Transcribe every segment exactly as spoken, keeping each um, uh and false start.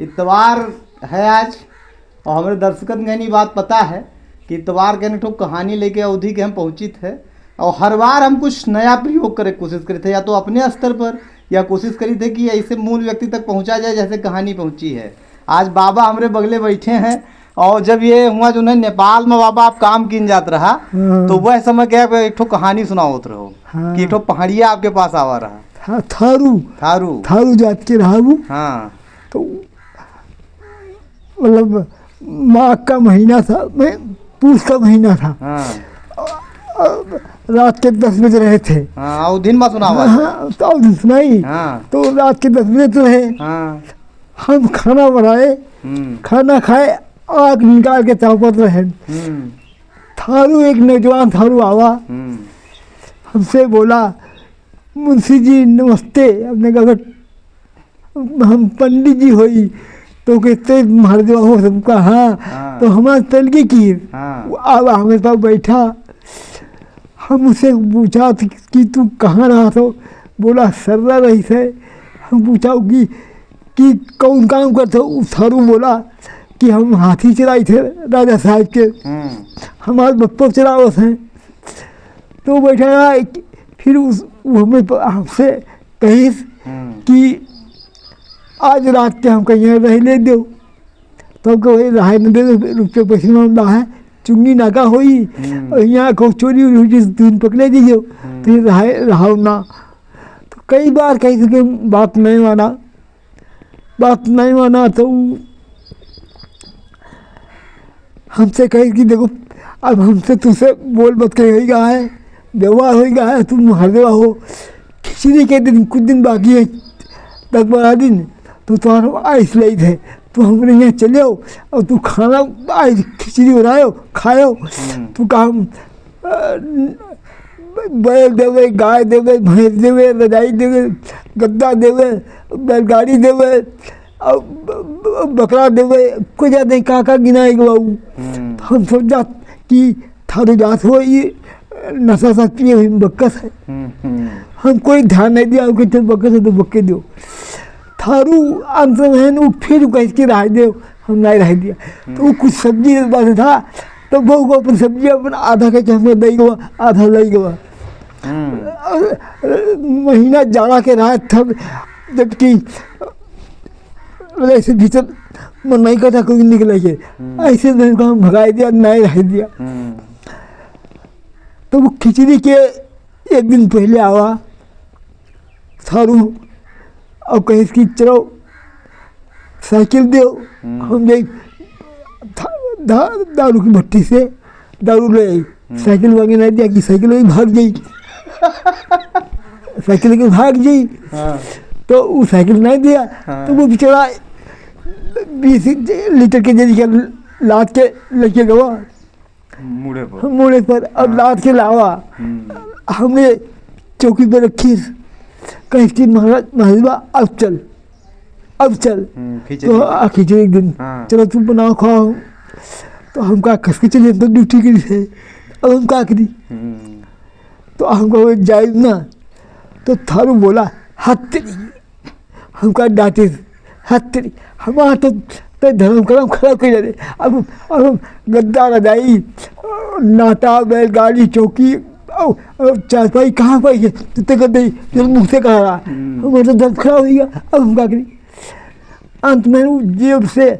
इतवार है आज, और हमरे दर्शकन के ई बात पता है कि इतवार के एक ठो कहानी लेके अवधी के हम पहुँचित है, और हर बार हम कुछ नया प्रयोग करे के कोशिश करित है, या तो अपने स्तर पर, या कोशिश करित है कि ऐसे मूल व्यक्ति तक पहुँचा जाए जैसे कहानी पहुँची है। आज बाबा हमरे बगले बैठे हैं, और जब ये हुआ जो है नेपाल में बाबा आप काम किन जात रहा, हाँ। तो वह समय क्या आप एक ठो कहानी सुनावत रहो हाँ। कि एक ठो पहाड़िया आपके पास आवा रहा। हाँ, थारू। थारू। थारू जात के रहा वो। हाँ। तो मतलब माघ का महीना था, मैं पूस का महीना था। हाँ। और रात के दस बज रहे थे। हाँ, और दिन में सुनावा। हाँ, तो और दिन सुनाई। हाँ। तो रात के दस बजे तो रहे। हाँ। हम खाना बनाए, हम्म। खाना खाए, आग निकाल के तापत रहे। हम्म। थारू, एक नौजवान थारू आवा, हम्म। हमसे बोला, "मुंशी जी नमस्ते।" हमने कहा, "हम पंडित जी होई।" तो कहते, "महादेवा हो सबका।" हाँ। हाँ। तो हमारे तलगी की हाँ। वो आवा हमारे पास बैठा, हम उससे पूछा कि तू कहाँ रहा था? बोला, "सर्रा रही थे।" हम पूछा कि, कि कौन काम करते हो? उ थारू बोला कि हम हाथी चराई थे राजा साहब के। हम्म। हमारे बप्पो चरावत हैं। तो बैठा रहा, फिर उस, वो हमें प-, हमसे कहिस हम्म। कि आज रात के हम कहीं रह ले दो। तब के वही रहाई न दे, रुपये पैसे मामला है, चुंगी नाका होई, हम्म। और यहाँ को चोरी उरी हो जिस दिन पकड़े दीजिए, हम्म। तो ये रहाई, रहाओ ना। तो कई बार कही थी कि बात नहीं माना, बात नहीं माना तो उ हमसे कही कि देखो, अब हमसे तुमसे बोल मत के होई गा है, व्यवहार होई गा है, तुम हर देवा हो। खिचड़ी के दिन, कुछ दिन बाकी है, दस बारह दिन, तो तुम्हारा आइस लई थे, तो हमरे यहाँ चले आओ और तू खाना, आइस खिचड़ी बनायो, खायो। हम्म। तू काम, अ, बैल देवे, गाय देवे, भैंस देवे, रजाई देवे, गद्दा देवे, बैलगाड़ी देवे, और ब-, ब-, बकरा देवे, कुछ ज्यादा का, का गिनाए के बाबू। हम्म। तो हम समझा कि थारू जात हो, ये नशा शक्ति है, बक्कस है। हम्म, हम्म। हम कोई ध्यान नहीं दिया, उनके चल बक्कस है तो बक्के दो। थारू अंत में है, वो फिर कह के रह दे, हम नहीं रह दिया। हम्म। तो वो कुछ सब्जी के पास था, तो वो को अपन सब्जी अपन आधा के हमको दे गवा, आधा ले गवा। हम्म। और, और महीना जाड़ा के रात था, जबकि ऐसे भीतर मन नहीं करता कोई निकले के। हम्म। ऐसे नहीं को हम भगाई दिया, नहीं रह दिया। हम्म। तो वो खिचड़ी के एक दिन पहले आवा थारू और कहिस कि चलो साइकिल दो, हम्म। हम जाई धा-, धा-, दारू की भट्टी से दारू ले आई। हम्म। साइकिल मांगे नहीं दिया कि साइकिल वही भाग जाई। साइकिल के भाग जाई। हाँ। तो वो साइकिल नहीं दिया, हाँ। तो वो बेचारा बीस लीटर के जरी के लाद के लेके गवा। मुड़े पर। मुड़े पर, और हाँ। लाद के लावा। हम्म। हमने चौकी पर रखी, कहिस कि महाराज, महाराज बा, अब चल, अब चल। हम्म, खिचड़ी। तो आ, खिचड़ी एक दिन, हाँ। चलो तुम बनाओ, खाओ। तो हम का कस के चले, हम तो ड्यूटी करी है, अब हम का करी? हम्म। तो हमका वो जाए ना, तो थारू बोला, "हत्ती।" हमका डांटे, "हत्ती।" हमारा तो, तो धर्म कर्म खराब कर दे। अब, अब हम गद्दा रजाई, नाटा, बैलगाड़ी, चौकी, अब, अब चारपाई कहाँ पाई है? तो ते कर दे, तेरे मुंह से कहा रहा। हम्म। हमारा तो धर्म खराब हो गया, अब हम का करी? अंत में वो जेब से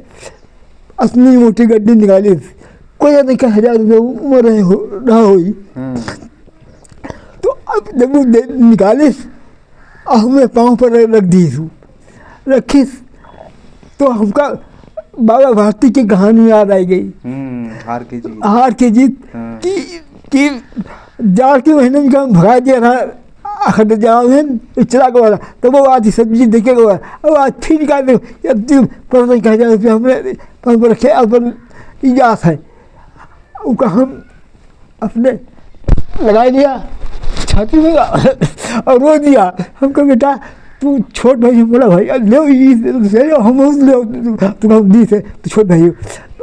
असली मोटी गड्डी निकाली, कोई नहीं का हजार रुपये उम्र रहे हो, रहा होई। हम्म। तो अब जब वो दे-, निकालिस, आ हमें पाँव पर रख दीस, रखिस, तो हमका बाबा भारती की कहानी याद आई गई। हम्म, हार के जीत। हार के जीत। हाँ। कि, कि जाड़ के महीने में हम भगा दिया था, अखंड जाओ है, तो चला गया था। तो वो आज सब्जी देखे गया, अब आज फिर निकाल दे, अब दिन पर नहीं कहा जाए, हमने पर रखे, अपन इजास है। उका हम अपने लगाई लिया छाती में और रो दिया। हम कहा, "बेटा, तू छोट भाई है।" बोला, "भाई, ले ई, ले लो, हम उस ले, तू, तू हम दी से, तू छोट भाई हो।"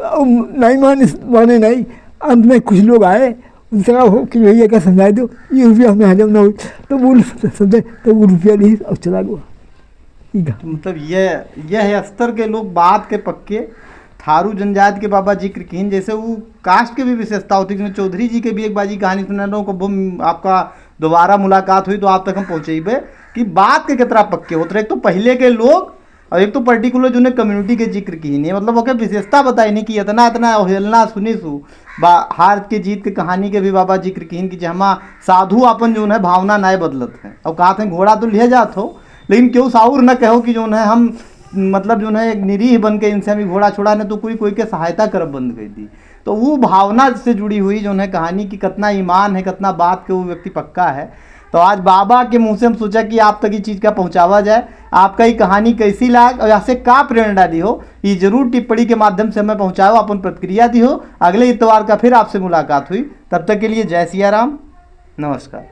अब नहीं माने, माने नहीं। अंत में कुछ लोग आए, उनसे कहा, "हो कि भैया का समझा दो, ये रुपया हमें हजम ना हो।" तो वो समझे, तो वो रुपया ली और चला गया। तो मतलब यह, यह है स्तर के लोग बात के पक्के। थारू जनजाति के बाबा जिक्र किहिन, जैसे वो कास्ट के भी विशेषता होती है, जिसमें चौधरी जी के भी एक बाजी कहानी सुना रहा हूँ, कब हम आपका दोबारा मुलाकात हुई तो आप तक हम पहुँचेबे कि बात के कितना पक्के होते रहे। एक तो पहले के लोग और एक तो पर्टिकुलर जो उन्हें कम्युनिटी के जिक्र किहिन, मतलब ओके विशेषता बताई नहीं कि इतना इतना अवहेलना सुनी सु। बा हार के जीत के कहानी के भी बाबा जिक्र किहिन कि जहाँ साधु अपन जो है भावना नाय बदलत है। और कहा थे घोड़ा तो लिहे जात हो, लेकिन केहू साउर न कहो कि जो है हम, मतलब जो है एक निरीह बन के इनसे हम घोड़ा छोड़ा ने तो कोई कोई के सहायता करब बंद कर दी। तो वो भावना से जुड़ी हुई जो है कहानी की कितना ईमान है, कितना बात के वो व्यक्ति पक्का है। तो आज बाबा के मुंह से हम सोचा कि आप तक ये चीज़ का पहुंचावा जाए। आपका ये कहानी कैसी लाग और यहाँ से का प्रेरणा दी हो, ये जरूर टिप्पणी के माध्यम से हमें पहुंचाओ, अपन प्रतिक्रिया दी हो। अगले इतवार का फिर आपसे मुलाकात हुई, तब तक के लिए जय सिया राम, नमस्कार।